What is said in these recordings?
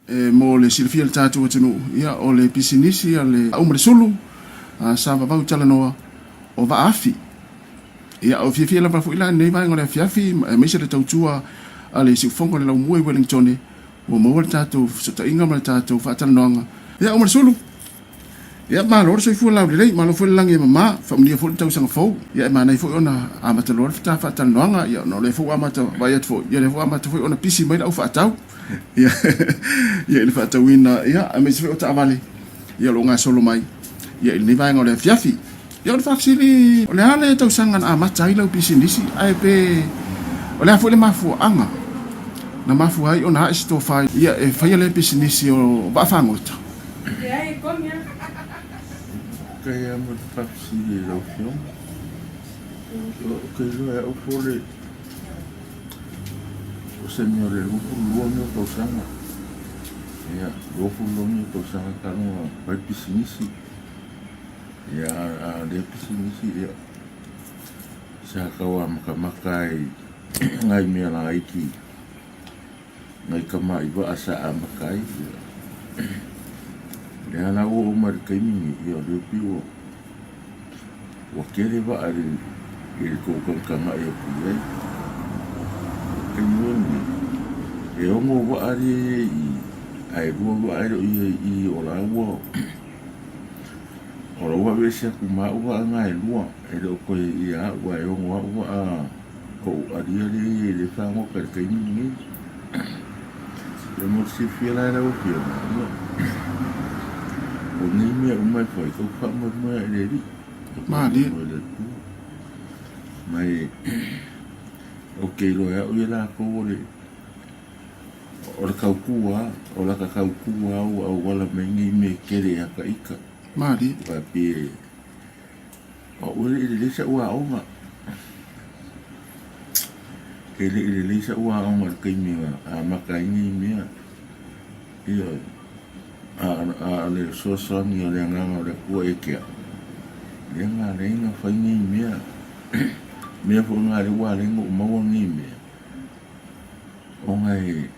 E mo le silafia e le tatou atunuu, ia o le pisinisi a le Aumale-sulu, sa vavau talanoa o Vaafi. Ia, o fiafia lava foi la i lenei vaega o le afiafi, aemaise le tautua a le siufofoga o le Laumua i Wellingtone, ua maua le tatou fesootaiga ma le tatou faatalanoaga. Ia, Aumale-sulu, Ia, malo le soifua laulelei, malo foi le lagi e mama, faamanuia foi le tausaga fou. Ia, e manaia foi ona amata loa le ta faatalanoaga, ia, ona o lea foi ua amata vaai atu foi, ia, lea foi ua amata foi ona pisi mai le au faatau, ia, ia, i le faatauina, ia, aemaise foi o taavale, ia, o lo o gasolo mai, ia, i lenei vaega o le afiafi. Ia, o le faafesili, o le a le tausaga na amata ai lau pisinisi, ae pe o le a foi le mafuaaga na mafua ai ona ae se tofa, ia, e faia lea pisinisi o vaafagota? Faafetai lava mo le faafesili i lau Afioga. Ou te iloa e au po o le o se mea o le 22 mea o tausaga. Ia, 22 mea o tausaga talu ona fai pisinisi. Ia, a o lea pisinisi, ia, sa tau amatamata ai i nai mea laiti nai tamai vaa sa amata ai. O lea la ua oo mai i le taimi lenei, ia o lea e pei ua ua tele vaa i le tou tagatagai atu i ai. O le taimi foi lenei, e ono vaa lea e i ai i i, ae lua vaa e le o i ai i i o la ua o la ua aveese atu ma au vaa na e lua, e le o toe ia au ae ono au vaa Ou alia lea e i ai i le fagota i le taimi lenei. Ia mo le silafia la e lau Afioga, ia, o nei mea uma e fai, tatou te faamoemoe lava i le Alii. Malie. Faamoemoe i le Atua. Ma e, ou te iloa e au ia latou o le, o le tautua lava, o lata tautua lava ua auala mai ai nei mea e tele ia ta ita. Malie. Aua e pei e, O au e le i lelei sa'u aoga. E le i lelei sa'u aoga i le taimi na amata ai nei mea. Ioe. A o le fesoasoani o le Agaga o le Atua ia te au, lea na ala ai ona fai nei mea. Mea foi na lea ua ala ai ona ou maua nei mea, ona e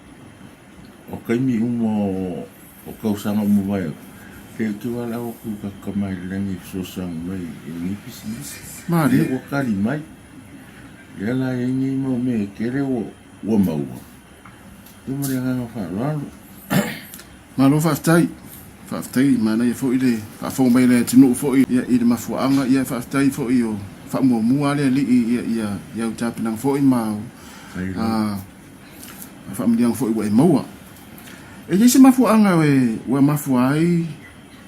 o taimi uma o O tausaga ua mavae atu, kei te valaau atu i ka tama i le lagi e fesoasoani mai i lenei pisinisi. Malie. Lea ua tali mai. Lea la e i ai nei mau mea e tele ua, ua maua. Ia ma le agaga faaaloalo. Malo faafetai. Faafetai, manaia foi le faafofoga mai o le atunuu foi ia i le mafuaaga. Ia faafetai foi o faamuamua lava le Alii ia ia i au tapenaga foi ma au a faamanuiaga foi ua e maua. E i ai se mafuaaga ua mafua ai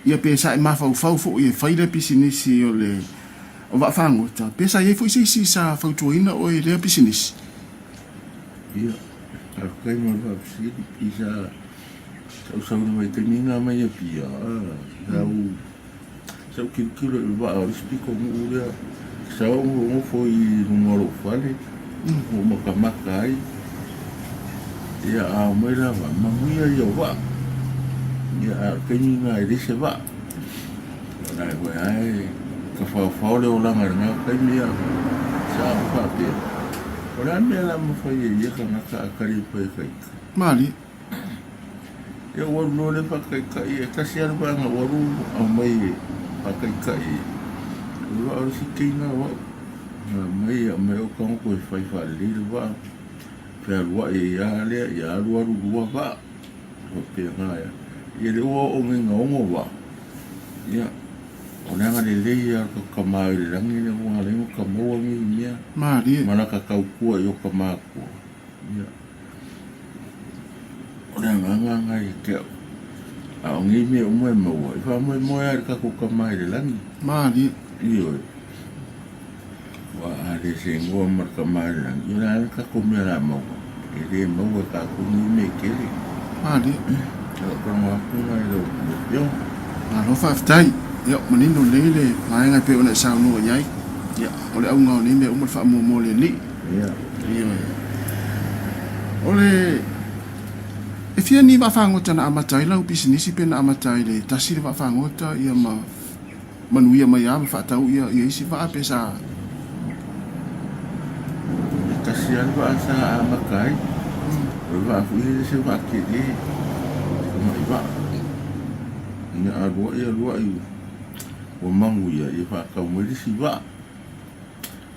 ia pe sa e mafaufau foi e fai lea pisinisi o le o vaafagota, pe sa i ai foi se isi sa fautuaina oe i lea pisinisi? Ia, faafetai mo le faafesili. I sa sausau i le vaitaimi na mai Apia, sa ou Sa ou tilotilo i le vaa o le isi pitonuu lea, sa ou nofo i luga o lou fale, ua ou matamata ai. Ia a omai la vaa, manuia ia o vaa. Ia a o le taimi lena e leai se vaa. O la e foi lava e tafaofao le olaga i lena taimi ia. Sa ou faapea, o le a le mea o le a mafai e ia tagata a tali atu ai e ta ita? Malie. Ia ua alu loa lea faataitai, e tasi lava le vaega ua alu aumai e faataitai o le vaa o le isi teina o au. Na aumai aumai ou tago e fai faalelei le vaa, fealuai ai lava lea, ia alu alu lua vaa, faapena. Ia lea ua oo nei ina ono vaa, ia o le agalelei lava o le Tama i le lagi lea ua ala ai ona ta maua nei mea. Malie. Ma lata tautua i o ta matua. Ia, o le agaga lena ia te au. A o nei mea uma e maua, e faamoemoe lava i le tatou Tama i le lagi. Malie. Ioe. Aua a le segoa ma le Tama i le lagi, ia o le a le tatou mea o le a maua? E le maua e tatou nei mea e tele. Malie. O lau talanoa atu lena i lau Afioga. Malo faafetai. Ia, ua manino lelei le vaega e pei ona e saunoa i ai. Ia, o le auga o nei mea uma o le faamuamua o le Alii. Ia. Ioe. O le E fia ni vaafagota na amata ai lau pisinisi pe na amata ai le tasi le vaafagota ia ma manuia mai lava ma faatau ia ia isi vaa pe sa E tasi lava le vaa sa amata ai. O le vaa foi e le se vaa tele. Ia alua'i alua'i ua manuia, ia faatau mai le isi vaa.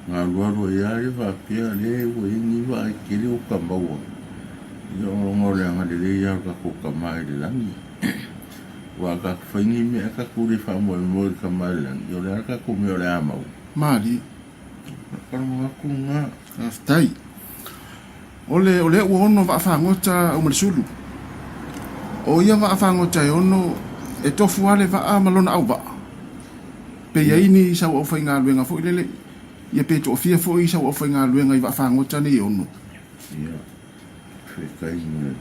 Na alualu ai lava lea faapea, lea ua i ai ni vaa e tele uta maua, ia ona o le agalelei lava o le tatou Tama i le lagi. Aua a tatou fai ni mea ae tatou le faamoemoe i le Tama i le lagi, ia o le a le tatou mea o le a maua? Malie. Faalogo atu lena. Faafetai. O le, o lea ua ono vaafagota Aumalesulu. O ia vaafagota e ono, e tofu lava le vaa ma lona auvaa. Pe i ai ni sau aufaigaluega foi lele, ia pe toafia foi sau aufaigaluega i vaafagota nei e ono. Ia, fekai ma le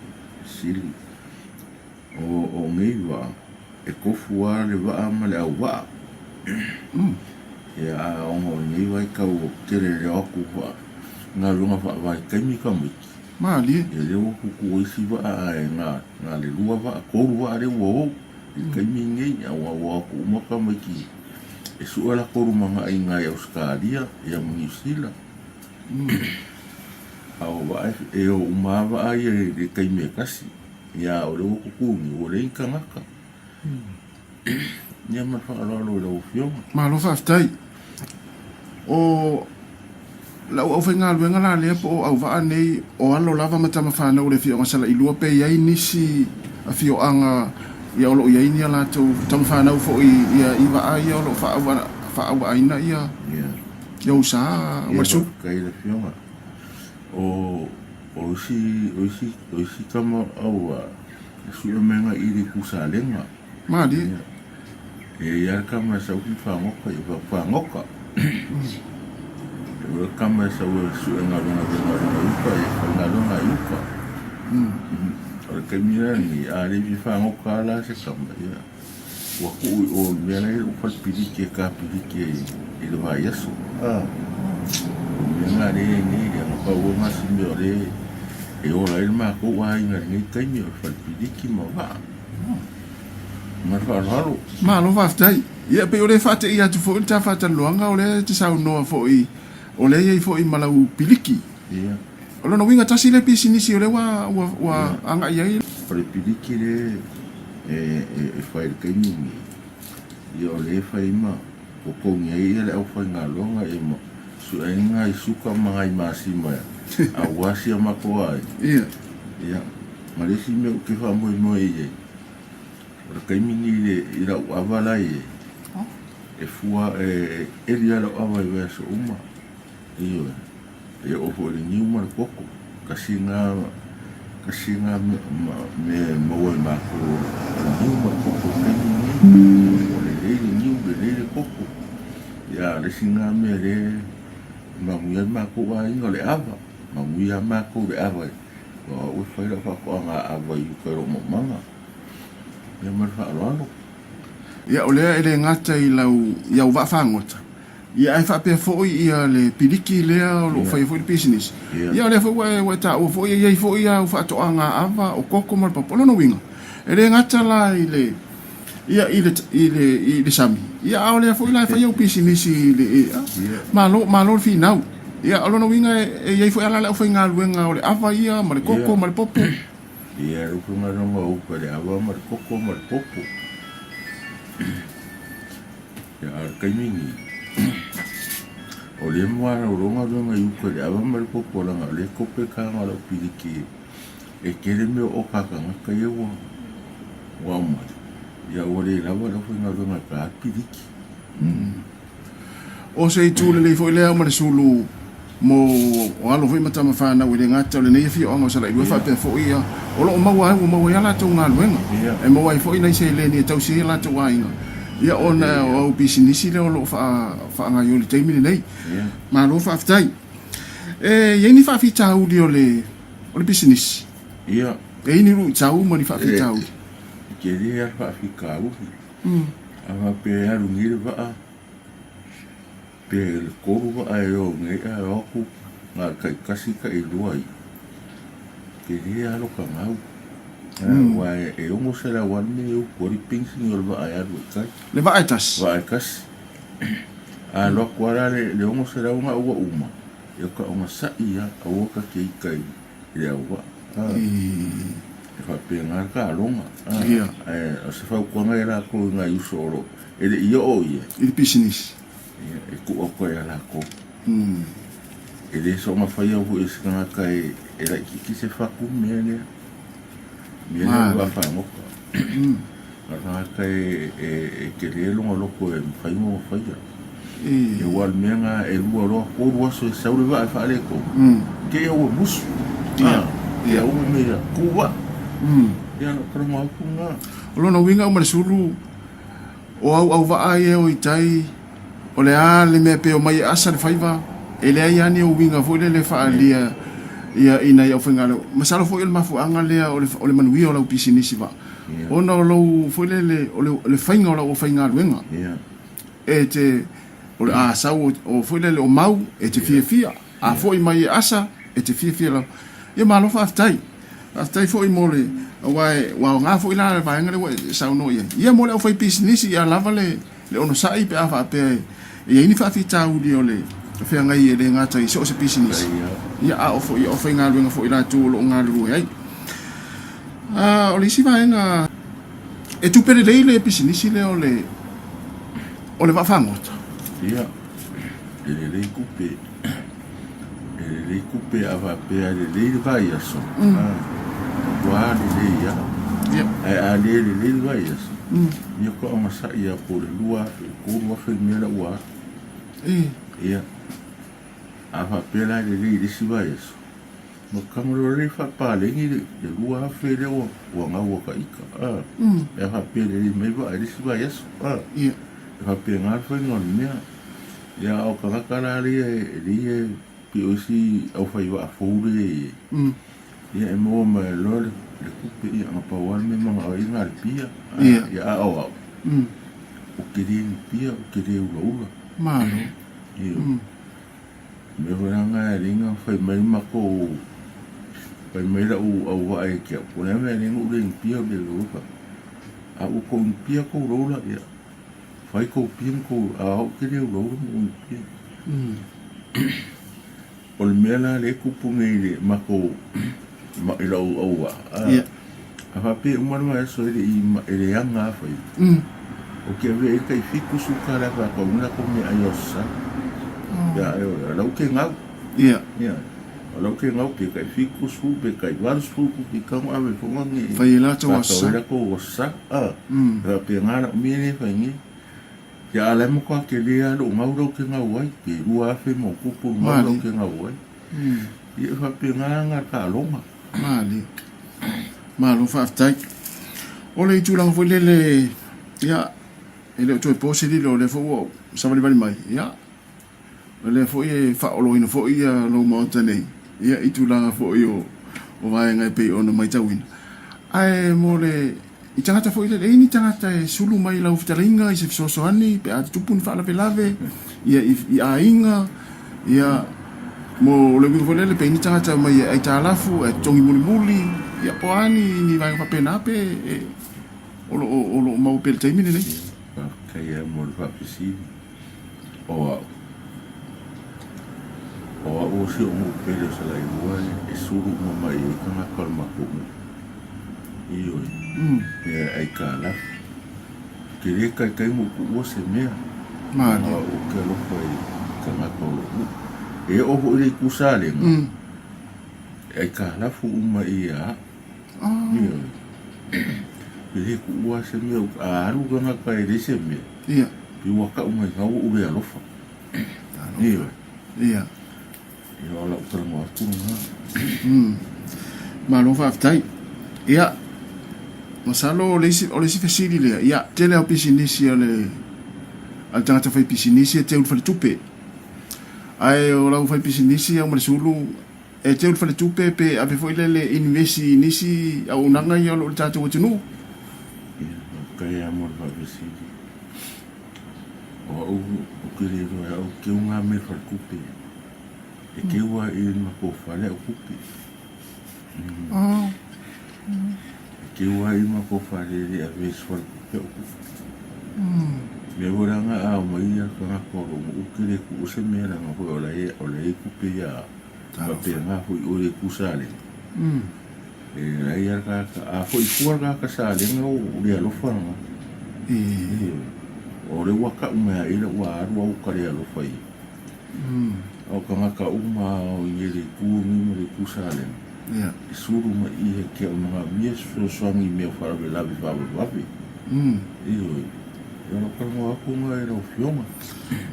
sili. O, o nei vaa, e tofu lava le vaa ma le auvaa. Ia, a ona o lenei vaitau ua tele le o atu faa, galuega faavaitaimi tamaiti. Malie. Ia lea ua tutu ai isi vaa ae na, na le lua vaa, tolu vaa lea ua o i le taimi lenei, aua ua o atu uma tamaiti e sue latou lumanai i ina i Ausetalia ia ma Niu Sila. A o vaa e o uma lava vaa ia i le taimi e tasi. Ia, o lea ua tutu nei, ua leai ni tagata. Ia ma le faaaloalo i lau Afioga. Malo faafetai. O lau aufaigaluega la lea po o auvaa nei o alo lava ma tama fanau o le afioaga Salailua pe i ai nisi afioaga ia o lo o i ai ni a latou tama fanau foi ia i vaa ia o lo o faaauaaina ia ia ou sa Ia faafetai i le Afioga. O o isi o isi o isi tama auvaa e sue mai agai i le Kusalega. Malie. E i ai le tama e sau ki fagota, i fa fagota. E ua le tama e sau e sue galuega i galuega i uka, e fai galuega i uka. O le taimi la lenei, a le fia fagota lava la se tama, ia, ua tuu i o i le mea la e i ai lou fale piliki e ta piliki ai i le vaiaso. O le mea lena lea e i ai nei, ia na pau lava lena o si mea o lea e ola ai le matou aiga i lenei taimi, o le fale piliki ma vaa. Ma le faaaloalo. Malo faafetai. Ia pei o lea e faateia atu foi le ta faatalanoaga o lea e te saunoa foi o lea e i ai foi ma lau piliki. Ia. O lona uiga tasi lea pisinisi o lea ua ua ua agai i ai. O le piliki lea e e fai i le taimi lenei, ia o lea e fai ai ma totogi ai ia le aufaigaluega ia ma sue ai nai suka ma nai masima aua si a matou aiga. Ia. Ia, ma le isi mea ou te faamoemoe i ai, o le taimi lenei i lau ava la e i ai, e fua, e eli lava lau ava i vaiaso uma. Ioe, e oo foi i le niu ma le koko, tasi lena, tasi lena mea e maua e matou o le niu ma le koko i le taimi lenei. Ua lelei le niu, lelei le koko. Ia, a o le isi lena mea lea e manuia ai le matou aiga o le ava. Manuia lava matou i le ava, aua o au e fai lau faatoaga ava i uta i lou maumaga. Ia ma le faaaloalo. Ia, o lea e le gata i lau, i au vaa fagota, ia ae faapea foi ia le piliki lea o lo o faia foi le pisinisi. Ia o lea foi ua e, ua e taua foi e i ai foi au faatoaga ava, o koko ma le papa. O lona uiga, e le gata la i le, ia i le, i le, i le sami, ia a o lea foi la e fai au pisinisi i le, i, malo, malo le finau. Ia o lona uiga e, e i ai foi lava la le aufaigaluega o le ava ia ma le koko ma le popo. Ia, e upu mai lona upu le ava ma le koko ma le popo. Ia, a o le taimi lenei, o lea e malolo galuega i uka i le ava ma le popo leaga o lea e kope taga o lau piliki e tele mea o oka a tagata ia ua aumai, ia ua le lava le aufaigaluega e ta le piliki. O se itu lelei foi lea ma le sulu mo o alo foi ma tama fanau e le gata o lenei afioaga o Salailua faapea foi ia o lo o maua ai ua maua ai a latou galuega e maua ai foi nai seleni e tausi ai a latou aiga ia ona o au pisinisi lea o lo o faagaoioi i le taimi lenei. Malo faafetai. E i ai ni faafitauli o le o le pisinisi? Ia. E i ai ni luitau ma ni faafitauli? E tele lava le faafitauli. A faapea e alu nei le vaa, pe le tolu vaa e o nei ae o atu na o le taitasi tailua ia, tele lava lota gau. Aua e 600 lava le mea e utu ai le penisini o le vaa e alu ai i tai. Le vaa e tasi? Vaa e tasi. A alu atu lava la le 600 na ua uma, e o ka ogasai lava, aua ta te ita i le auvaa. E faapena le taaloga. Ae o se fautuaga ia latou i nai uso o lo o e le i oo i ai. I le pisinisi. Ia, e tuu atu ai ia latou. E le soona faia foi e se tagata e laitiiti se fatu le mea lea. Mea lea o le vaafagota. O le tagata e tele lona loto e mafai ona faia. Aua o le mea lena e lua loa tolu aso e sau le vaa e faaletonu, te i ua musu. Ia uma mea ia, tu vaa. Ia na talanoa atu lena. O lona uiga uma le sulu, o auauvaa ia e o i tai, o le a le mea pe omai e asa le faiva, e leai lava ni uiga foi lele e faaalia ia i nai aufaigaluega. Masalo foi o le mafuaaga lea o le manuia o lau pisinisi vaa, ona o lou foi lele, o le faiga o lau aufaigaluega. E te, o le a sau o foi lele o mau, e te fiafia. A foi mai e asa, e te fiafia lava. Ia malo faafetai. Faafetai foi mo le, aua e, ua aoga foi la le vaega lea ua e saunoa i ai. Ia mo le aufaipisinisi, ia lava le, le onosai pe a faapea e i ai ni faafitauli o le feagai e le gata i so o se pisinisi, ia a o foi o aufaigaluega foi latou o lo o galulue ai. A, o le isi vaega, e tupe lelei le pisinisi lea o le, o le vaafagota. Ia, e lelei tupe. E lelei tupe a faapea e lelei le vaiaso, matua lelei lava. Ae a le lelei le vaiaso, ia faatoa ogasai lava po o le 2000 i le 3000 le mea la ua alu. Ia, a faapea la e lelei i le isi vaiaso, Mataga loa lea faapaleni le 2000 lea ua gau ata ita pe a faapea e lelei mai vaa i le isi vaiaso e faapena le faiga o le mea. Ia a o tagata la ia e pei o isi aufaivaa fou lea e i ai, ia e maua mai loa le tupe, ia na pau lava le mea e manao ai na o le pia. Ia a o au, ou te le inu pia, ou te le ulaula. Malo. Ioe. Mea foi la na e alii na fai mai matou fai mai lau auvaa ia te au, po o le a le mea e alii na ou le inupia ou le ulaula. A ua tou inupia tou ulaula, ia fai tou pia ma tou a o au ou te le ulaula ma ou inupia. O le mea la lea e tupu nei i le matou i lau auvaa, A faapea e uma le vaiaso e le i e leaga lava faiva. Ou te avea i ai le tai 70 tala e faatau ai latou meaai o Aso Sa. Ia e o lau ke gau. Ia. Ia. O lau ke gau pe tai 70 pe tai 80 pe tago ave foga ni. Fai e latou Aso Sa. Faatau ai latou Aso Sa. A. E faapena lau mea lea e fai nei. Ia a la e matua tele lava lou gau lea ou te gau ai, pe 2000 ma ona tupu le gau lea ou te gau ai. Ia e faapena na taaloga. Malie. Malo faafetai. O le tulaga foi lele, ia, e le o toe po se lilo, o lea foi ua savalivali mai, ia, o lea foi e faaoloina foi ia lou maota nei, ia, i tulaga foi o, o vaega e pei ona matauina. Ae mo le, i tagata foi lele, e i ai ni tagata e sulu mai i lau fetalaiga i se fesoasoani pe a tutupu ni faalavelave, ia, i, i aiga, ia, mo le uiga foi lele, pe i ai ni tagata mai e aitalafu, e totogi mulimuli, ia, po o a ni, ni vaega faapena pe e, o lo o, o lo o maua pea i le taimi lenei. Faafetai lava mo le faafesili. O au, o au o si ou nuu pele o Salailua e sulu uma mai ai tagata o le matou nuu. Ioe, e aitalafu. Ou te le taitai ona ou tuua se mea. Malie. Aua ou te alofa i tagata o lou nuu. E oo foi i le itu Salega, e aitalafu uma ia au. Ioe. E le tuua se mea, a alu tagata e leai se mea, Ia. Pei ua tau mai ina ua ou le alofa. Ioe. Ia. Ia o lau talanoa atu lena. Malo faafetai. Ia, masalo o le isi, o le isi fesili lea, ia, tele lava o pisinisi a le, a le tagata faipisinisi e teu i le faletupe. Ae o lau faipisinisi au ma le sulu, e teu i le faletupe pe ave foi lele inivesi i nisi auaunaga ia o lo o i le tatou atunuu? Ia, faafetai lava mo le faafesili. O au, ou te le iloa e au keu ngā mea faletupe. E keu a i le matou fale au tupe. E keu a i le matou fale e le ave i se faletupe au tupe. Mea foi la nga a omai ia tagata o lou nuu ou te le tuua se mea leaga foi o la e o la e i tupe ia faapena foi oe le itu Salega. E leai a le tagata, a foi fua le tagata salega ua le alofa lena. Ioe. O lea ua tau mai ia i lau ua alu au ta le alofa i ai. A o tagata uma lava o i le itu lenei ma le itu salega, e sulu mai i i te au manaomia se fesoasoani i mea o faalavelave faavavevave. Ioe. Ia o lau talanoa atu lena i lau Afioga.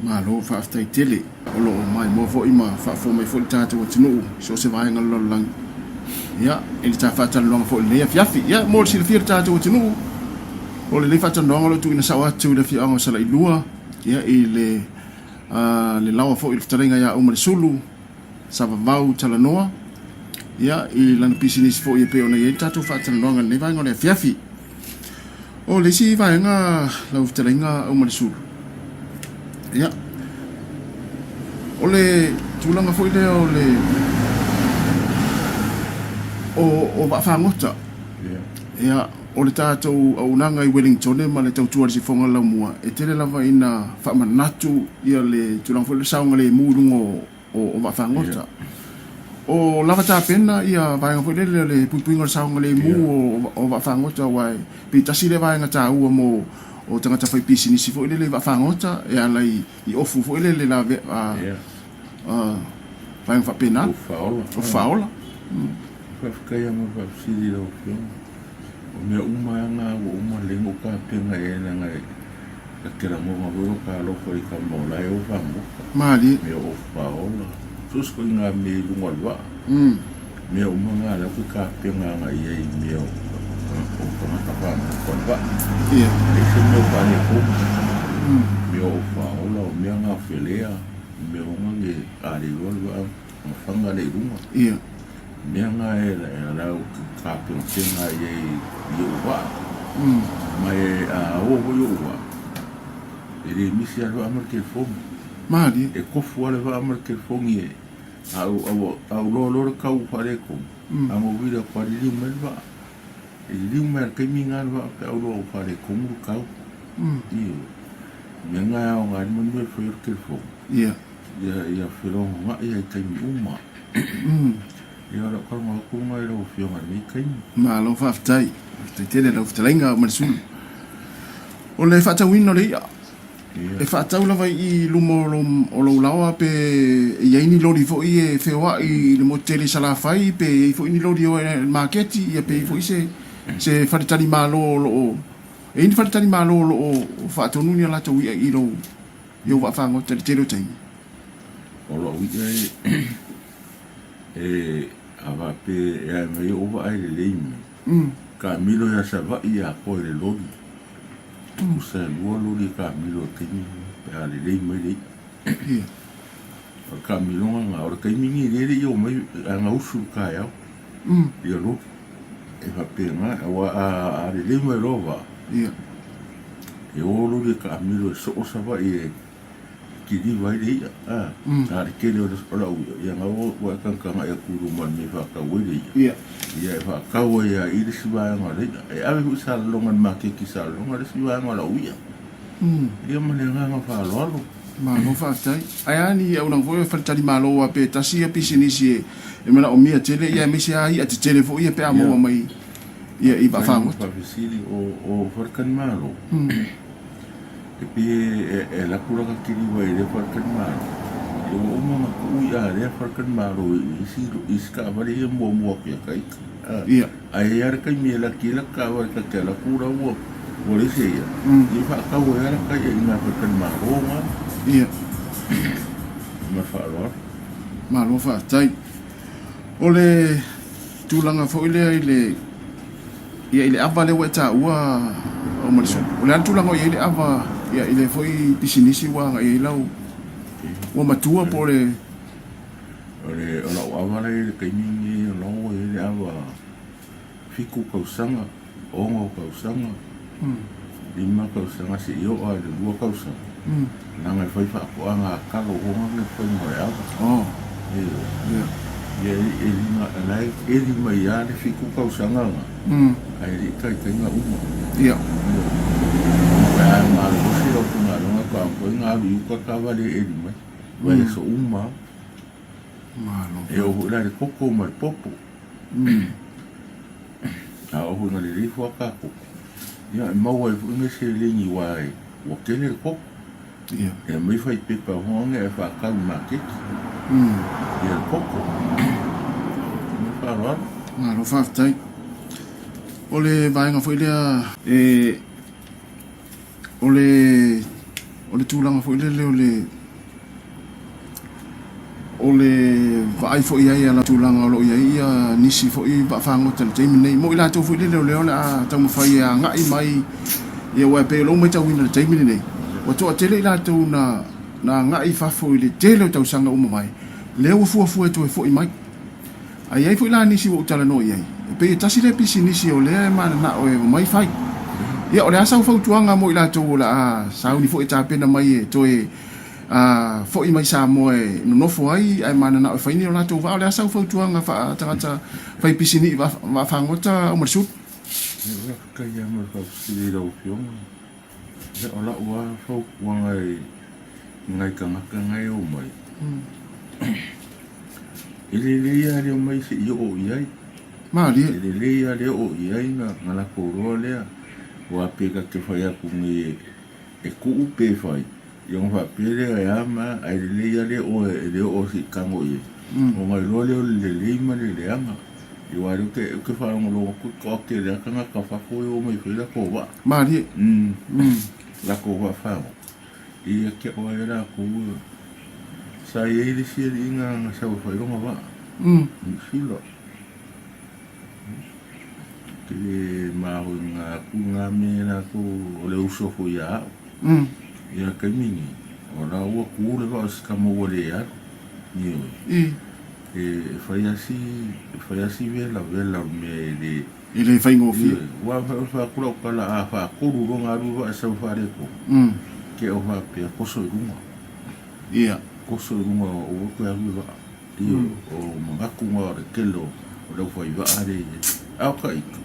Malo faafetai tele. O lo o maimoa foi ma faafofoga mai foi le tatou atunuu i so o se vaega o le lalolagi. Ia, i le ta faatalanoaga foi i lenei afiafi. Ia, mo le silafia e le tatou atunuu, o lenei faatalanoaga o lo o tuuina sao atu i le afioaga o Salailua, ia, i le, uh, le laoa foi i le fetalaiga ia Umalesulu, Savavau Talanoa, ia, i lana pisinisi foi e pei ona i ai le tatou faatalanoaga i lenei vaega o le afiafi. O le isi vaega lau fetalaiga Aumalesulu, ia, o le tulaga foi lea o le o, o vaafagota. Ia, o le tatou auaunaga i Wellingtone ma le tautua i le sifoga laumua, e tele lava ina faamanatu ia le tulaga foi lea o le saogalemu i luga o o vaafagota. O lava tapena ia vaega foi lele o le puipuiga o le saogalemu o vaafagota aua e pei tasi lea vaega taua mo o tagata faipisinisi foi lele i vaafagota e ala i ofu foi lele lave vaega faapena. Ofu faaola. Ofu faaola. Faafetai lava mo le faafesili i lau Afioga. O mea uma lava na ua uma lelei ona ou tapena i ai leaga e Ta te lagona foi lo ta alofa i tama o la e o fagota. Malie. Mea o paola. So se koiga mea i luga o le vaa. Mea uma na lea ou te tapena agai i ai i mea o tagata fagota o le vaa. Ia. Leai se mea o faaletonu. Mea o paola, o mea na o felea, mea o na ne a le iloa le vaa na faga lea i luga. Ia. Mea na e la ou te tapenapena i ai i ou vaa. Ma e a oo foi ou vaa, e le misi lava le vaa ma le telefoni. Malie. E kofu lava le vaa ma le telefoni e a ou a ou loa loa le tau faaletonu, a na ou vili atu lava liliu mai le vaa. E liliu mai lava i le taimi lena le vaa pe a ou iloa ua faaletonu le tau. Ioe. O mea na e aoga ai le manuia o le fai o le telefoni. Ia. Ia felogona'i ai i taimi uma. Ia, o lau talanoa atu lena i lau Afioga i lenei taimi. Malo faafetai. Faafetai tele i lau fetalaiga Malisulu. O le faatauina o le i'a, e faatau lava i luma o lou laoa pe i ai ni loli foi e feoa'i i le motu tele i Salafai pe i ai foi ni loli e o ai i le maketi ia pe i ai foi se se faletalimalo o lo o e i ai ni faletalimalo o lo o faatonu ni a latou i'a i lou i ou vaafagota i le tele o taimi. O lau i'a e e a faapea e ae mai ou vaa e lelei mai, kamilo ia Savaii ia koe i le loli. Tusa e lua loli e kamilo i le taimi lenei pe a lelei mai le i'a. O le kamiloga lena, o le taimi lenei lea e le i oo mai a gausu i le taeao ia loli. E faapena, aua a lelei mai loa vaa, e o loli e taamilo e soo Savaii e kiliva ai le i'a, a, a le tele o lau i'a, ia na ua e tagatagai atu i luma i le mea e faatau ai le i'a, ia e faatau ai lava i le isi vaega o le i'a. E ave foi Salelologa i le maketi i Salelologa le isi vaega o lau i'a. Ia ma le agaga faaaloalo. Malo faafetai. Ae a ni auaunaga foi o faletalimalo aua pe tasi ia pisinisi e manaomia tele ia aemaise lava i'a tetele foi ia pe a maua mai ia i vaafagota. Faafesili, o faletalimalo, e pei e alu atu lana kiliva i lea faletalimalo, ia ua uma ona tuu i'a a lea faletalimalo i isi taavale ia muamua atu ia ita. Ae i ai lava le taimi e laki ai lata taavale ta te alu atu la ua leai se i'a, ia faatau ai lava lata i'a i ina faletalimalo na. Ma le faaaloalo. Malo faafetai. O le tulaga foi lea i le ia i le ava lea ua e taua Aumalesu. O le a le tulaga o i ai le ava ia i le foi pisinisi ua agai ai lau ua matua po o le O le o lau ava la e i ai i le taimi lenei o la ua i ai le ava 7 tausaga, 6 tausaga, 5 tausaga seia oo lava i le 2 tausaga, leaga e fai faatoaga a talo foi lea le faiga o le ava. Ioe. Ia e lima, o la e eli mai lava le 7 tausaga lena, ae le i taitai ona uma. Ioe. Pe a malolosi lau faigaluega faatoa mafai ona alu i uta taavale e eli mai. Vaiaso uma lava. Malo. E oo foi la i le koko ma le popo. A oo foi ina lelei fuata koko, ia e maua ai foi nai seleni aua ua tele le koko. Ia. E aumai faipepa foi lea e faatau i le maketi. Ia le koko. Ma le faaaloalo. Malo faafetai. O le vaega foi lea e o le o le tulaga foi lele o le o le vaai foi i ai i tulaga o lo o i ai ia nisi foi vaafagota i le taimi lenei. Mo i latou foi lele o lea o le a taumafai e agai mai, ia aua e pei o lou matauina i le taimi lenei, ua toatele i latou na na agai i fafo i le tele o tausaga ua mavae, lea ua fuafua e toe foi mai. Ae i ai foi la nisi ua ou talanoa i ai, e pei e tasi lea pisinisi o lea e mananao e omai fai. Ia, o le a sau fautuaga mo i latou o le a sauni foi e tapena mai e toe foi mai Samoa e nonofo ai ae mananao e fai ni o latou vaa? O le a sau fautuaga faa-tagata fai pisinii vaafagota Aumalesulu? Ia, faafetai lava mo le faafesili i lau Afioga. Ia, o lau lava fautuaga i nai tagata na e omai, e lelei lava le omai se i oo i ai. Malie. E lelei lava le oo i ai na latou iloa lea, aua pe ta te fai atu nei e tuu pe fai, ia ona faapea lea e a ma a, ae lelei lava le oo e le oo se i tago i ai, ona iloa lea o le lelei ma le leaga. Aua o lea ou te faalogologo atu e toatele lava tagata fafo e omai e fai latou vaa. Malie. Latou vaa fagota. Ia te au ai latou sa i ai le isi alii na sau e fai lona vaa. Niu Sila. Te le mahoina atu na mea latou o le uso foi ia au. Ia taimi nei, o la ua tu le vaa o si tama ua le alu. Ioe. E fai lava si, e fai lava si velavela o le mea e le. E le faigofie. Ioe, aua e fai atu lau tala a faatolu loa ona alu le vaa e sau e faaletonu, te au faapea, toso i luga. Ia. Toso i luga aua toe alu le vaa. Ioe, o manatu na o le tele o le aufaivaa lea e i ai. A o ka ita,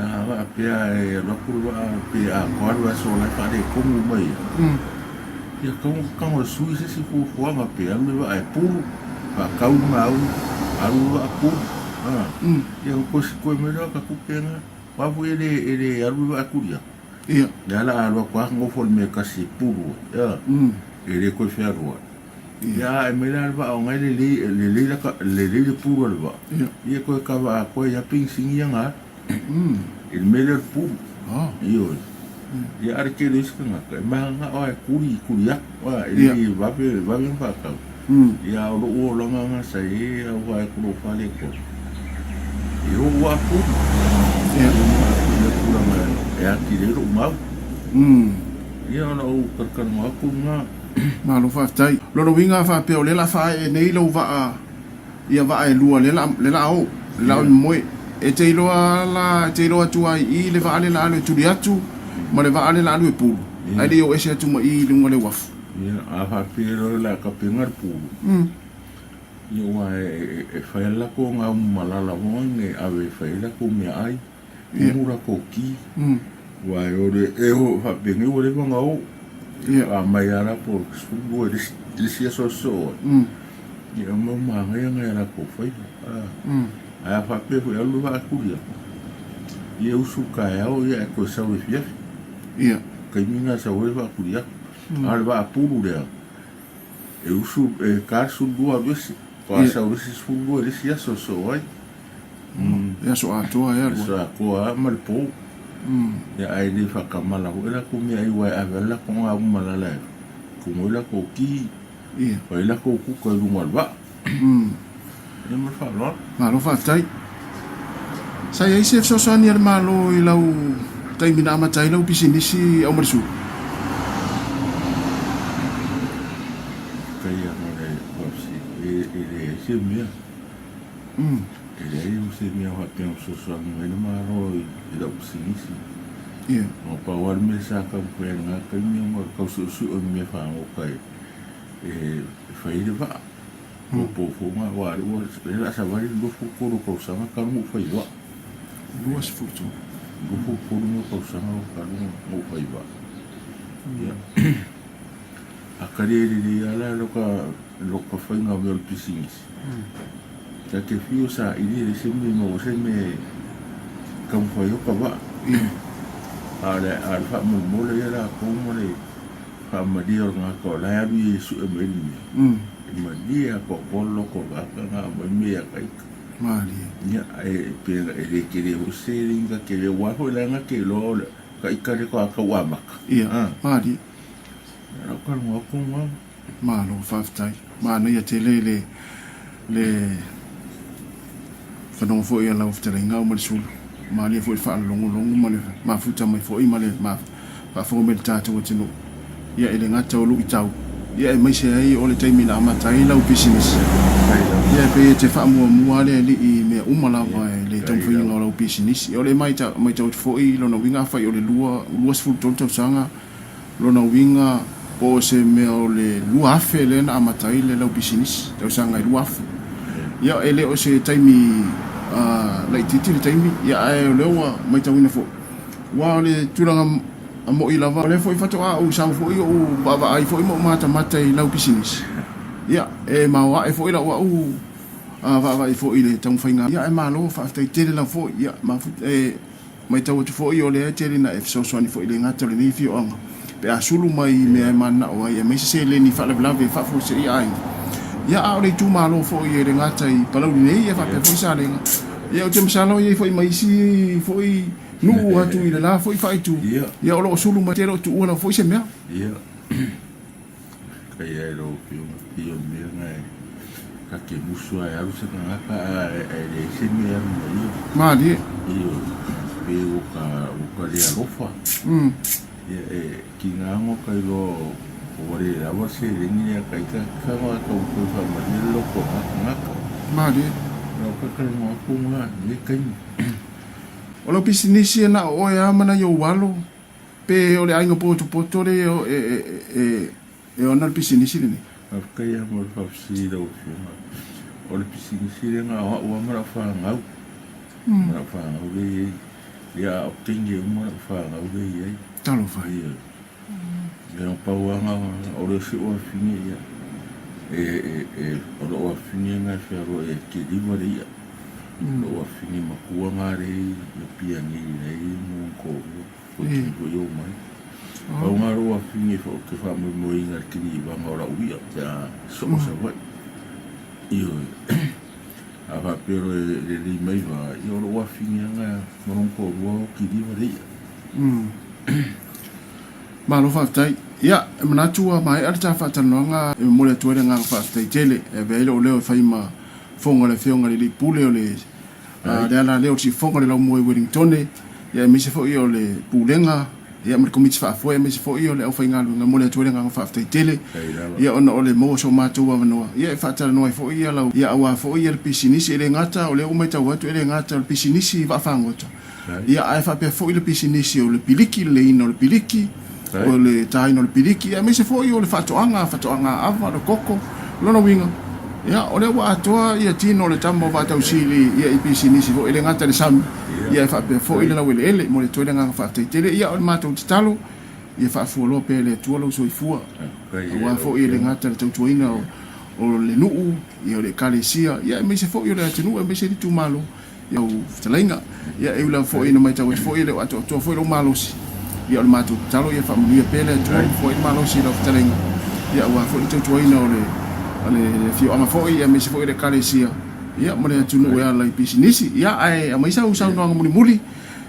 a faapea e alu atu le vaa pe atoa le vaiaso o la e faaletonu mai ai, ia tatau ona tago e sui se isi fuafuaga pe alu le vaa e pulu, faatau le maui, alu le vaa pulu, a, ia ona toe sikoe mai lea o ta tupe lena. Aua foi e le, e le alu le vaa e tuli atu. Ia. Lea o le a alu atu lava nofo i le mea e tasi e pulu ai, a, e le toe fealuai. Ia ae mai la le vaa ona e lelei, lelei la, lelei le pulu a le vaa. Ia toe kava atoa ai lava penisini ia na alu. I le mea lea o le pulu. Ioe. Ia a o le tele o isi tagata, e mananao lava e tuli, tuli atu, a, e lelei e vave, vave ona faatau. Ia a o lou olaga lena sa i ai au vaai atu i lou faaletonu, e oo lava pulu. E oo lava i le tulaga e atili ai lou mau. Ia o lau talatalanoa atu lena. Malo faafetai. Lona uiga a faapea o lea la faaee nei lou vaa ia vaa e lua lea la lea la o lea la o i momoe. E te iloa la e te iloa atu ai i le vaa lea la alu e tuli atu ma le vaa lea la alu e pulu. Ae le i o ese atu ma i i luga o le uafu. Ia, a faapea loa o le a tapena le pulu, ia aua e fai lava le latou gaumalala foi lea e ave e fai ai latou meaai. Tumu latou ki. Aua e o le e o faapenei ua leva ona o. A mai lava la po o le 12 i le isi aso e sosoo ai. Ia e mau manaia nai a latou faiva. Ae a faapea foi e alu le vaa e tuli atu, ia e usu i le taeao ae toe sau i le afiafi. Taimi lena e sau ai le vaa tuli atu. A o le vaa pulu lea, e usu e ta le 12 alu ese, faatoa sau i le isi 12 i le isi aso e sosoo ai. E aso atoa e alu ai. Aso atoa lava ma le po. Ia ae le faatamala foi latou meaai aua e ave lava latou galu malala e tumu ai latou ki, fai ai latou kuka i luga o le vaa. Ia ma le faaaloalo. Malo faafetai. Sa i ai se fesoasoani a le Malo i lau taimi na amata ai lau pisinisi Aumalesulu? Faafetai lava mo le faafesili. E leai se mea. E leai o se mea faapea o fesoasoani mai le Malo i lau pisinisi. Ua pau lava le mea sa taumafai ai i lena taimi ona o le tau suesue o ni mea fagota e fai ai le vaa. Poupou foi na aua o lea o le a savali le 23 tausaga talu ona ou fai vaa. 23? 23 mau tausaga talu ona ou fai vaa. Ia, a kali lelei lava la lota faiga o mea o le pisinisi. Ta te fiu saili e leai se mea e maua se mea taumafai o ka vaa. A o le a o le faamolemole ia latou ma le faamalie o le tagata o la e alu ia e sue mai le mea, e malie atoatoa le loto o le tagata na aumai mea ia ta ita. Malie. Ia, e pe e le tele foi se seleni ta te le aua foi la na te iloa o le ta ita lea faatoa tau amata. Ia, malie. Ia, lau talanoa atu lena. Malo faafetai. Manaia tele le le fanoga foi a lau fetalaiga au ma le sulu. Malie foi le faalogologo ma le mafuta mai foi ma le faafofoga mai i le tatou atunuu. Ia e le gata o luitau, ia aemaise ai o le taimi na amata ai lau pisinisi. Ia e pei e te faamuamua le Alii i mea uma lava i le taumafaiga o lau pisinisi. O le matau atu foi i lona uiga afai o le 23 tausaga Lona uiga po o se mea o le 2000 lea na amata ai le lau pisinisi, tausaga e 2000. Ia e le o se taimi laitiiti le taimi, ia ae o lea ua matauina foi, aua o le tulaga mo'i lava, o lea foi faatoa ou sau foi ou vaavaai foi ma ou matamata i lau pisinisi, ia e maoae foi lau au vaavaai foi i le taumafaiga, ia ae malo faafetai tele lava foi, ia e Matau atu foi o lea e tele ina e fesoasoani foi i le gata o lenei afioaga pe a sulu mai i mea e mananao ai aemaise seleni i faalavelave e faafuasei aiga. Ia a o le itumalo foi e le gata i Palauli nei ia faapea foi Salega. Ia ou te masalo e i ai foi ma isi foi nuu atu i le la foi faaitu ia o lo o sulu mai te le o tuua lava foi se mea. Ia. Kai ai lau Afioga, pei o le mea lena e ta te musu lava e alu se tagata ae leai se mea e alu mai ai. Malie. Ioe, pei ua ta, ua ta le alofa. Ia e tiga ona ta iloa ua le lava le seleni lea ta ita tago ae taumafai e faamalie le loto o lena tagata. Malie. Lau talanoa atu lena i lenei taimi. O lau pisinisi e na o oe lava ma nai ou alo Pe o le aiga potopoto lea e ona le pisinisi lenei? Faafetai lava mo le faafesili i lau Afioga. O le pisinisi lea na o au lava ma lau fanau, ma lau fanau lea e i ai. Ia a o teine uma lau fanau lea e i ai. Talofa e. Ioe. Ia na pau lava na o le isi ou afafine ia, e, o lou afafine lena e fealuai e kiliva le i'a. Lou afafine matua lena lea e i Apia nei la e i ai ma lona toalua. Koe foi o mai. Pau ngā roa whine wha o te whāmoemoeina i te kiniwanga o rau ia, te a soo sa wai. Ioe. A whapea roe le lei mai wā, ia o roa whine anga marong ko rua o kiriwa le ia. Malo faafetai. Ia, e manatu ua maea le ta faatalanoaga e momoli atu ai le agaga faafetai tele e avea ai lou leo e fai ma fofoga o le Afioga i le Alii Pule o le le ala lea o le siufofoga o le Laumua i Wellingtone, ia aemaise foi o le Pulega, ia ma le Komiti Faafoe, aemaise foi o le aufaigaluega. E momoli atu ai le agaga faafetai tele, ia ona o le maua o so matou avanoa, ia e faatalanoa ai foi ia lau, ia aua foi ia le pisinisi, e le gata, o lea ua matau atu e le gata o le pisinisi vaafagota, ia ae faapea foi le pisinisi o le piliki, le leiina o le piliki, o le taina o le piliki, aemaise foi o le faatoaga, faatoaga ava, le koko. O lona uiga, ia, o lea ua atoa ia tino o le tama o Vaatausili ia i pisinisi foi, e le gata i le sami, ia e faapea foi le laueleele. E momoli atu ai le agaga faafetai tele. Ia, o le matou tatalo, ia faafualoa pea e le Atua lou soifua, aua foi e le gata i le tautuaina o le nuu, ia o le Ekalesia, ia aemaise foi o le atunuu, aemaise le itumalo. Lau fetalaiga, ia e ui lava foi ina matau atu foi e le o atoatoa foi lou malosi, ia o le matou tatalo ia faamanuia pea le Atua ma foai le malosi i lau fetalaiga, ia aua foi le tautuaina o le le afioaga foi ia aemaise foi o le Ekalesia, ia ma le atunuu e ala i pisinisi. Ia ae aumai sau saunoaga mulimuli,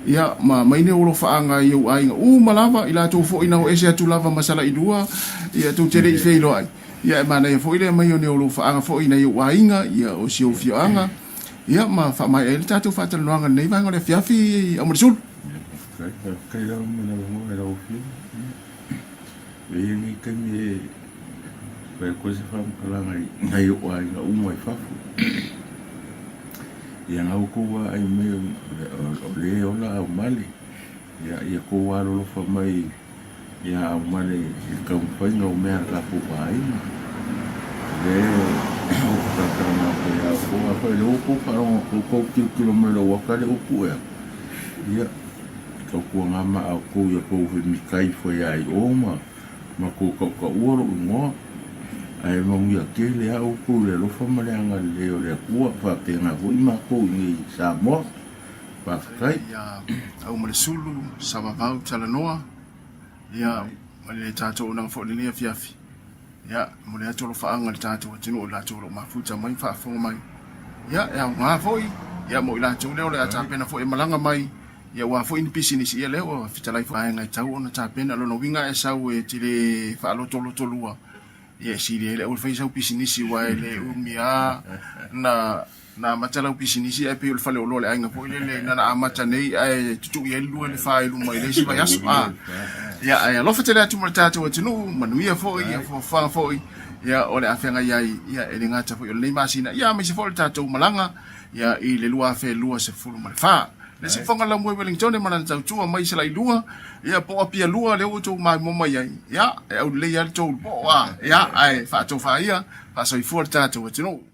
ia ma aumai ni ou alofaaga i ou aiga uma lava, i latou foi na o ese atu lava ma Salailua, ia tou te le i feiloai, ia e manaia foi le aumai o ni ou alofaaga foi i nai ou aiga, ia o si ou afioaga. Ia, ma faamaea ai le tatou faatalanoaga i lenei vaega o le afiafi, Aumalesulu. Faafetai, faafetai lava mo le avanoa i lau Afioga. E i ai lenei taimi e fai atu ai se faamatalaga i nai ou aiga uma i fafo. Ia na outou vaai mai o lea e ola Aumale, ia outou alolofa mai Ia aumale i le taumafaiga o mea a le tatou aiga. O lea ua ou talatalanoa atu ai ia outou, afai o lea ua outou faalogo atu, outou tilotilo mai i lou ata lea ua pue atu, ia, tautuana ma outou ia outou mitai ifo ia i o ma matou tautaua lou igoa. Ae manuia tele lava outou i le alofa ma le agalelei o le Atua, faapena foi matou i inei i Samoa. Faafetai. Ia Aumalesulu, Savavau, Talanoa, ia ma le tatou auaunaga foi i lenei afiafi. Ia, momoli atu alofaaga i le tatou atunuu i latou o lo o mafuta mai ma faafofoga mai. Ia, e aoga foi, ia mo i latou lea o le a tapena foi e malaga mai, ia aua foi ni pisinisi, ia lea ua fetalai foi vaega e tatau ona tapena. O lona uiga e sau e te le faalotolotolua, ia e sili ai le aua le faia sau pisinisi aua e le umi lava na Na amata lau pisinisi ae pei o le faleoloa o le aiga foi lele na na amata nei ae tutui ai le 2 le 4 i luma i le isi vaiaso. Ah. Ia ae alofa tele atu mo le tatou atunuu, manuia foi, ia fuafuaga foi, ia o le a feagai ai, ia e le gata foi o lenei masina, ia aemaise foi o le tatou malaga, ia i le 2024. Le isi fofoga lamue Wellingtone ma lana tautua mai Salailua, ia po o Apia lua lea ua outou maimoa mai ai, ia e aulelei lava le tou poo, ah, ia ae faatofa ia, faasoifua le tatou atunuu.